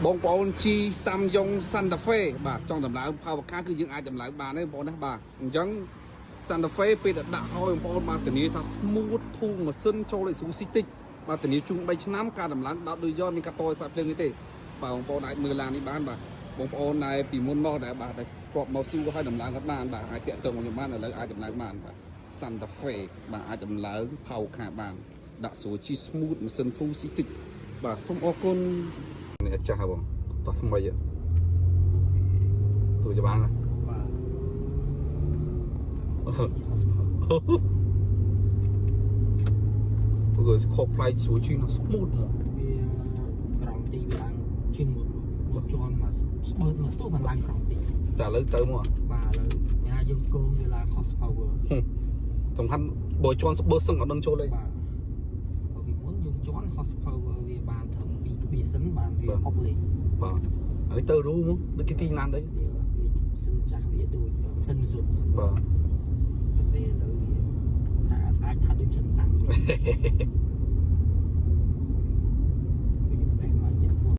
បងប្អូនជិះសាំយ៉ុង Santa Fe បាទចង់តម្លើង power car គឺយើងអាចតម្លើងបានទេបងប្អូនណាបាទអញ្ចឹង Santa Fe ពេលដែលដាក់ឲ្យបងប្អូនបាទធានាថា smooth ធូរម៉ាស៊ីនចូលឲ្យស្រួលស៊ីតិចបាទធានាជូន3ឆ្នាំការតម្លើងដោតដូចយកមានកាត់តឲ្យសាក់ភ្លើងនេះទេបាទបងប្អូនអាចមើលឡាននេះបានបាទបងប្អូនដែលពីមុនមកដែលបាទដែលគាត់មកស៊ូឲ្យតម្លើងគាត់បានបាទអាចតាក់ទងមកខ្ញុំបានឥឡូវអាចតម្លើងបានបាទ Santa Fe បាទអាចតម្លើង power car បានដាក់ស្រួលជិះ smooth ម៉ាស៊ីនធូរស៊ីតិចបាទសូមអរគុណនេះអាចាស់ហ៎បងតោះថ្មីហ៎ទូចបានណា បាទ ព្រោះខុសប្លែកស្រួលជិះណាស់ smooth ហ្មង វាក្រងទីវាឡើងជាងមុនមកជាន់មកស្បឺតមកស្ទុះมันឡើងក្រងទី តែឥឡូវទៅមក បាទឥឡូវគេថាយើងគងវាឡើង horsepower សំខាន់បើជន់ស្បើសឹងអត់ដឹងចូលអី បាទបើពីមុនយើងជន់ horsepower វាបានត្រឹម2ក្បៀសសិនបានវា បាទ អុកលេង បាទអានេះទៅរូមកដូចគេទាញឡានទៅ វាវាសិនចាស់វាដូចម៉ាស៊ីនស៊ុត បាទ ទៅពេលឥឡូវវាថាអាចថាដូចម៉ាស៊ីនសាំងវិញ